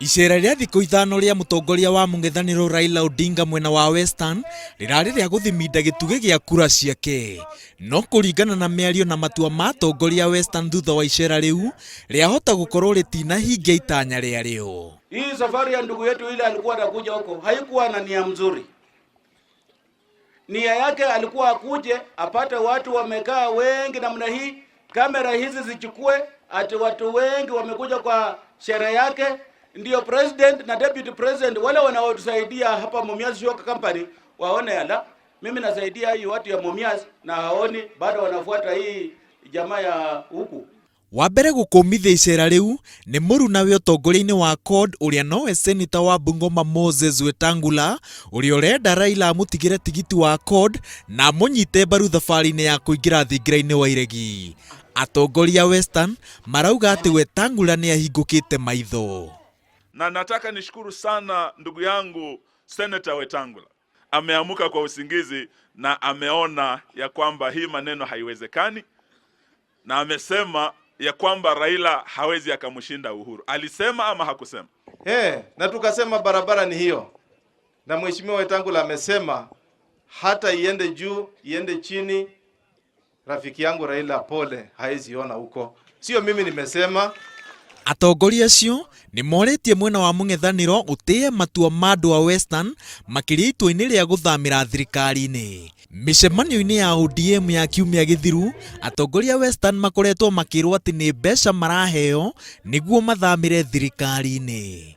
Icera rĩa thikũ ithano rĩa mũtongoria wa mũng'ethanĩro Raila Odinga mwena wa Western rĩrarĩ rĩa gũthiminda gĩtugĩ gĩa kura ciake. No kũringana na mĩario na matua ma atongoria a Western thutha wa icera rĩu, rĩahota gũkorwo rĩtinahingia itanya rĩarĩo. Hii safari ya ndugu yetu ile alikuwa anakuja huko haikuwa na nia mzuri. Nia yake alikuwa akuje apate watu wamekaa wengi namna hii, kamera hizi zichukue ati watu wengi wamekuja kwa sherehe yake, ndio president na deputy president wale wanaotusaidia hapa Mumias Sugar Company waone, ala, mimi nasaidia hii watu ya Mumias na haoni bado wanafuata hii jamaa ya huku. Wa mbere gũkũmithia icera rĩu nĩ mũrunawe ũtongoria-inĩ wa CORD ũrĩa nowe seneta wa Bungoma Moses Wetangula ũrĩa ũrenda Raila amũtigĩre tigiti wa CORD na amũnyite mbaru thabarĩ-inĩ ya kũingĩra thingira-inĩ wa iregi. Atongoria a Western marauga atĩ Wetangula nĩ ahingũkĩte maitho. Na nataka nishukuru sana ndugu yangu Senator Wetangula, ameamuka kwa usingizi na ameona ya kwamba hii maneno haiwezekani, na amesema ya kwamba Raila hawezi akamshinda Uhuru. Alisema ama hakusema? Hey, na tukasema barabara ni hiyo, na Mheshimiwa Wetangula amesema hata iende juu iende chini, rafiki yangu Raila pole, haezi ona huko. Sio mimi nimesema. Atongoria acio nĩ morĩtie mwena wa mũng'ethanĩro ũtĩe matua ma andũ a Western makĩria itua-inĩ rĩa gũthamĩra thirikari-inĩ. Mĩcemanio-inĩ ya ODM ya kiumia gĩthiru, atongoria a Western makoretwo makĩrwo atĩ nĩ mbeca maraheo nĩguo mathamĩre thirikari-inĩ.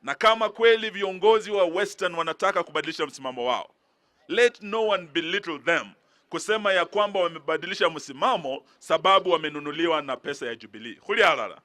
Na kama kweli viongozi wa Western wanataka kubadilisha msimamo wao, let no one belittle them kusema ya kwamba wamebadilisha msimamo sababu wamenunuliwa na pesa ya Jubilee. Hulialala.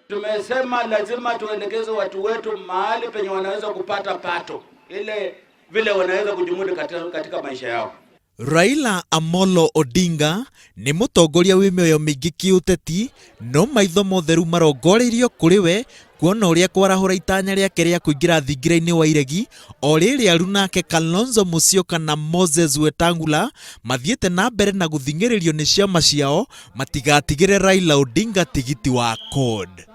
Tumesema lazima tuelekeze watu wetu mahali penye wanaweza kupata pato ile vile wanaweza kujimudu katika, katika maisha yao. Raila Amolo Odinga nĩ mũtongoria wĩ mĩoyo mĩingĩ kĩũteti no maitho mothe rĩu marongoreirio kũrĩ we kuona ũrĩa kwarahũra itanya rĩake rĩa kũingĩra thingira-inĩ wa iregi o rĩrĩ arunake Kalonzo Musyoka na Moses Wetangula mathiĩte na mbere na gũthing'ĩrĩrio nĩ ciama ciao matigatigĩre Raila Odinga tigiti wa CORD.